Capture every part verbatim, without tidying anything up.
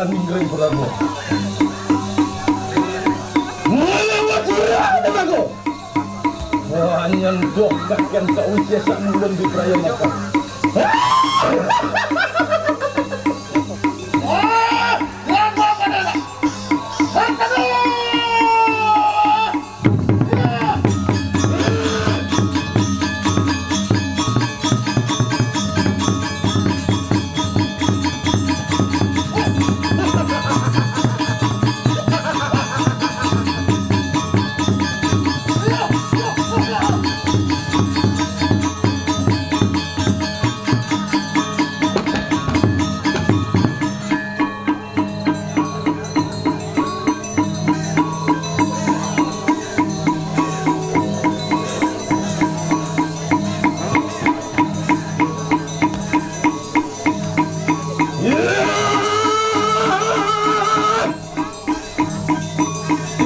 Ningring Prabu. Ngala wajura aku. Wah, nyendok kaken sawisé sak mundun di Praya Mekar. Ah! Ah! Ngapa pada?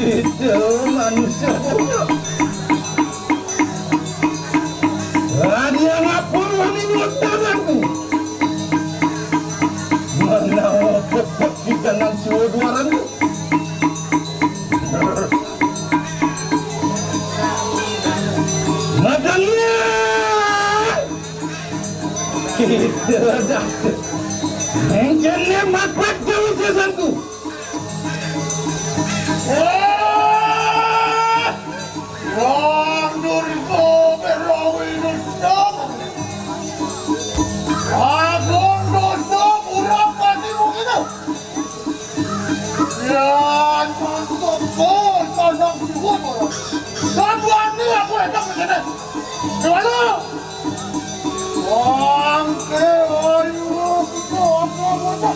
Itu manusia bodoh. Dia ngapur wani nyulut tanganku. Menawa pepet di kanan siwa duaranku. Madangnya. Kita dah. Engkene mapat jauh sesanku. Wah! Wong Durga Berawi Nusam. Agung dosa pura pati mungkin. Ya, mantap, bos, pasang siwon orang. Sabuan ni aku datang ke sini. Kemana? Bangke, ayo, kita apa, apa?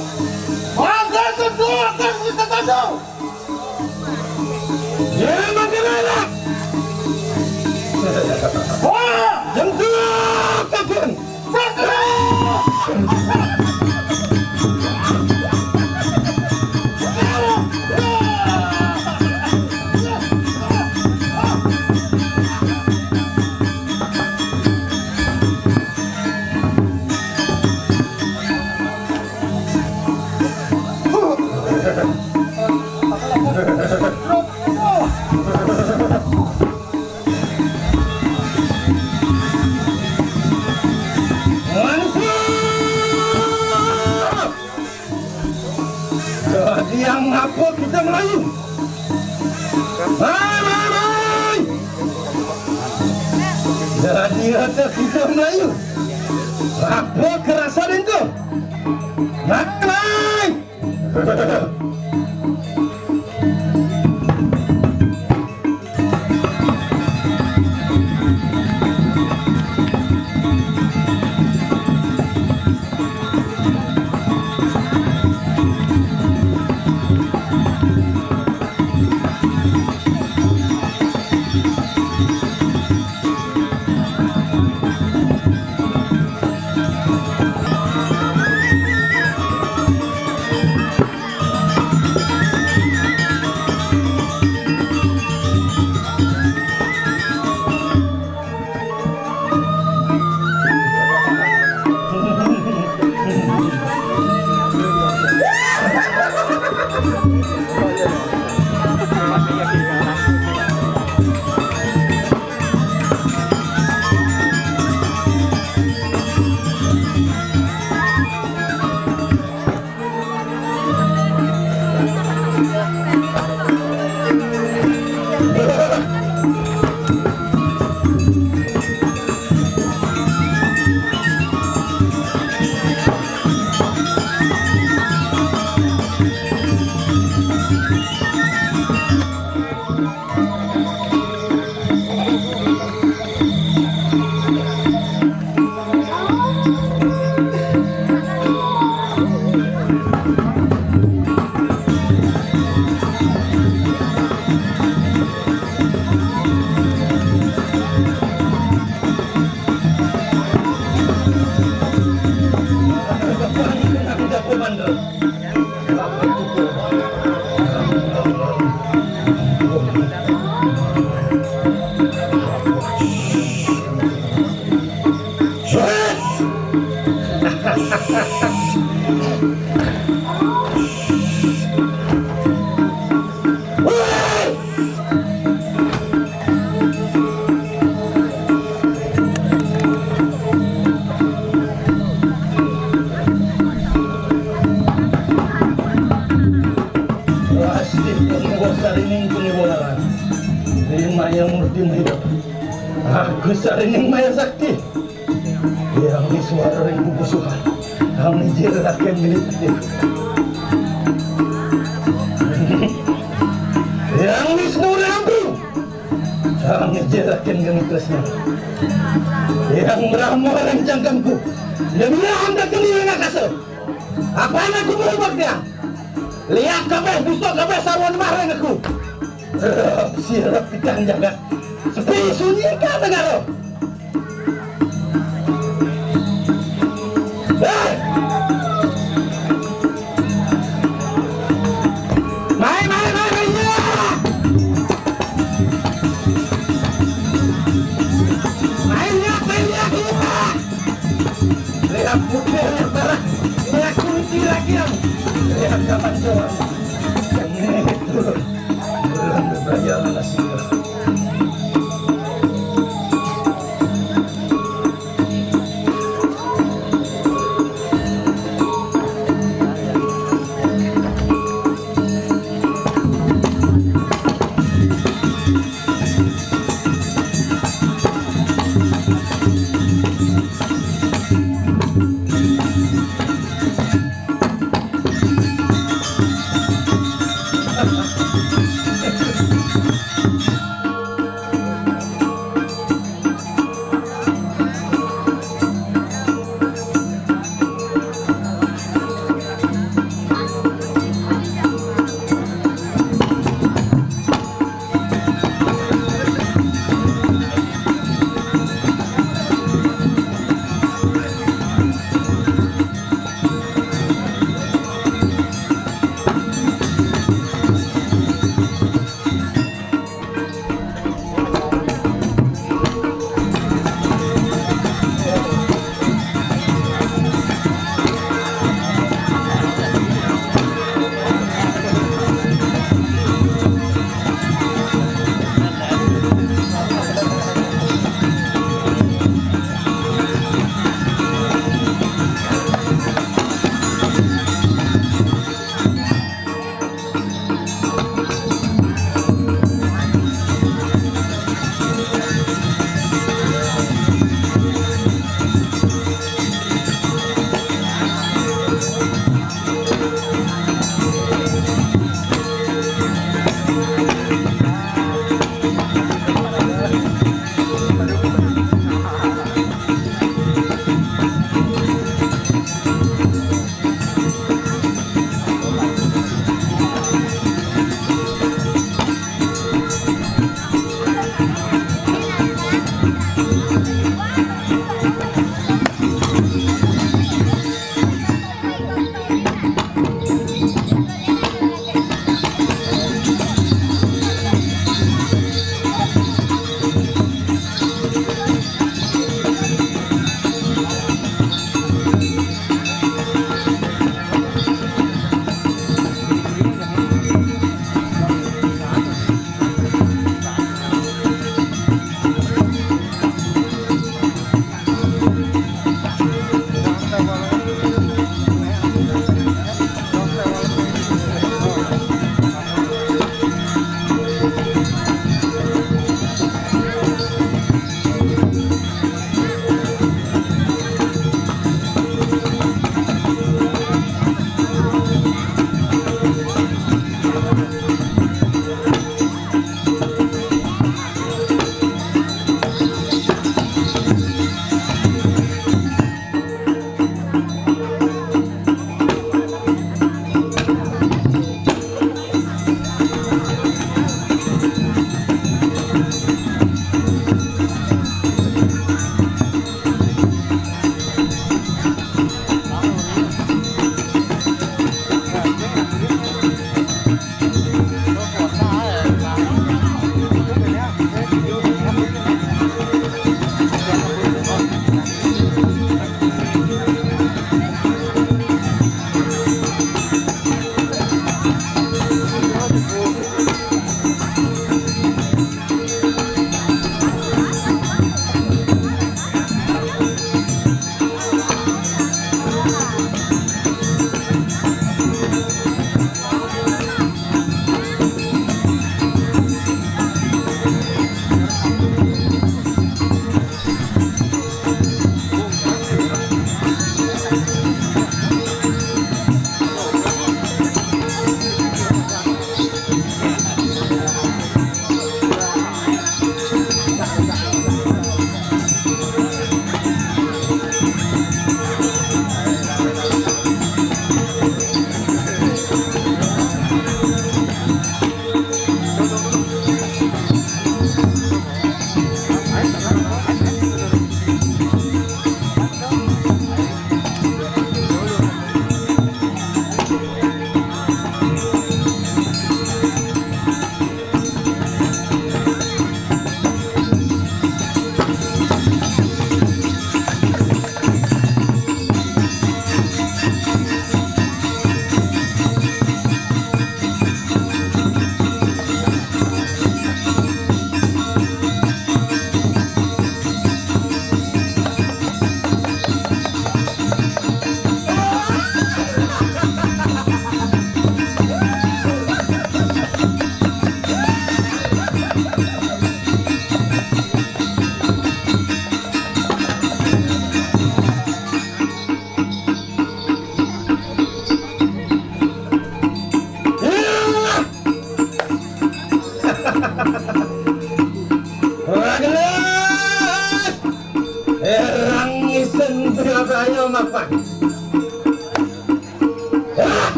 Bangke, tentu akan kita tangkap. Ya, makin enak. Wah, tentu akan. Jadi yang apa kita Melayu? Hai, hai, hai! Jadi ada kita Melayu. Apa kerasa itu? Hai, hai! Sarining kuni bonaran. Ring Maya Murti Mahidap. Aku sarining Maya Sakti. Yang ni suara ring bubusuhan. Yang ni jerakin milik. Yang ni senurang tu. Yang ni jerakin geni tresna. Yang Brahma ring jangkangku. Yang Brahma keni ring akasa. Apa aku berubah dia? Liat kabeh, buta kabeh, sarwa nemah ring aku. Rep, sirep, pitang jagat. Sepi sunyi ka negara. Hei! Mai, mai, mai, mai, ya! Mai, ya, mai, ya, ya! Lihat putih, lihat merah, lihat kunci lagi yang lihat kapan doang. Yang ini turun, belum dibayar nasibnya.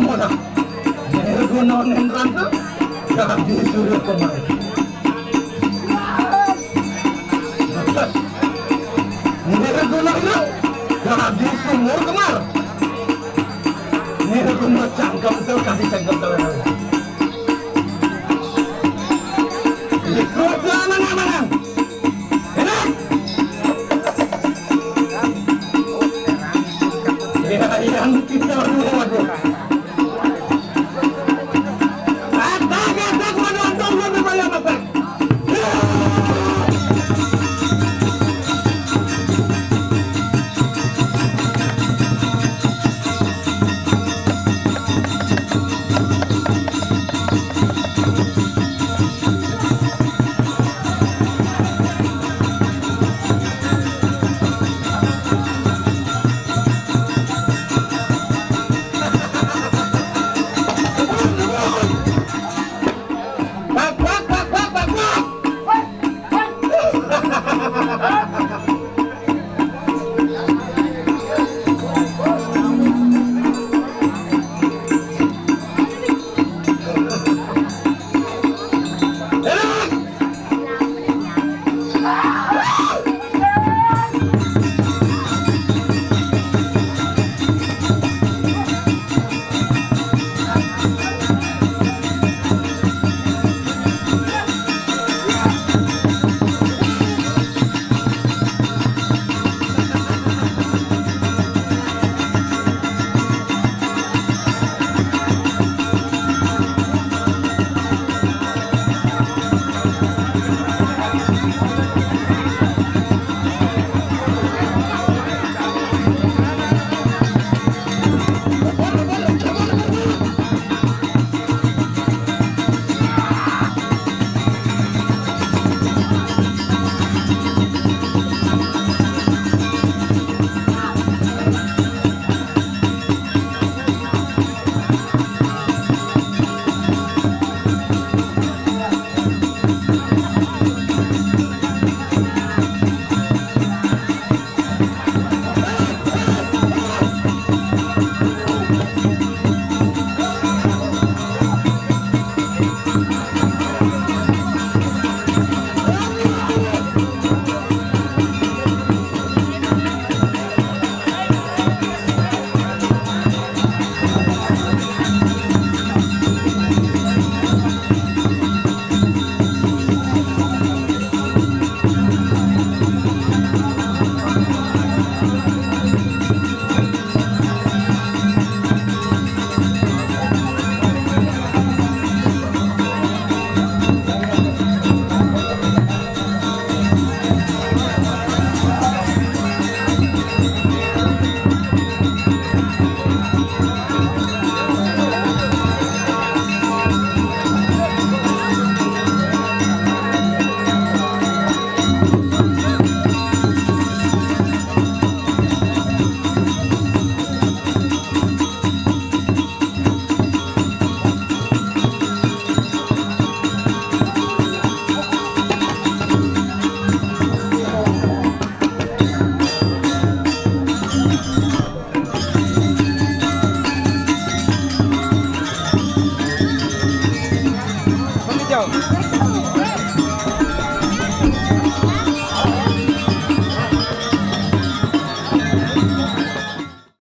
Mona. Nirguna nendran tu. Jadi suruh kemari. Nirguna tu. Jadi sumur kemar. Nirguna cangkem tu, kasih cangkem tu.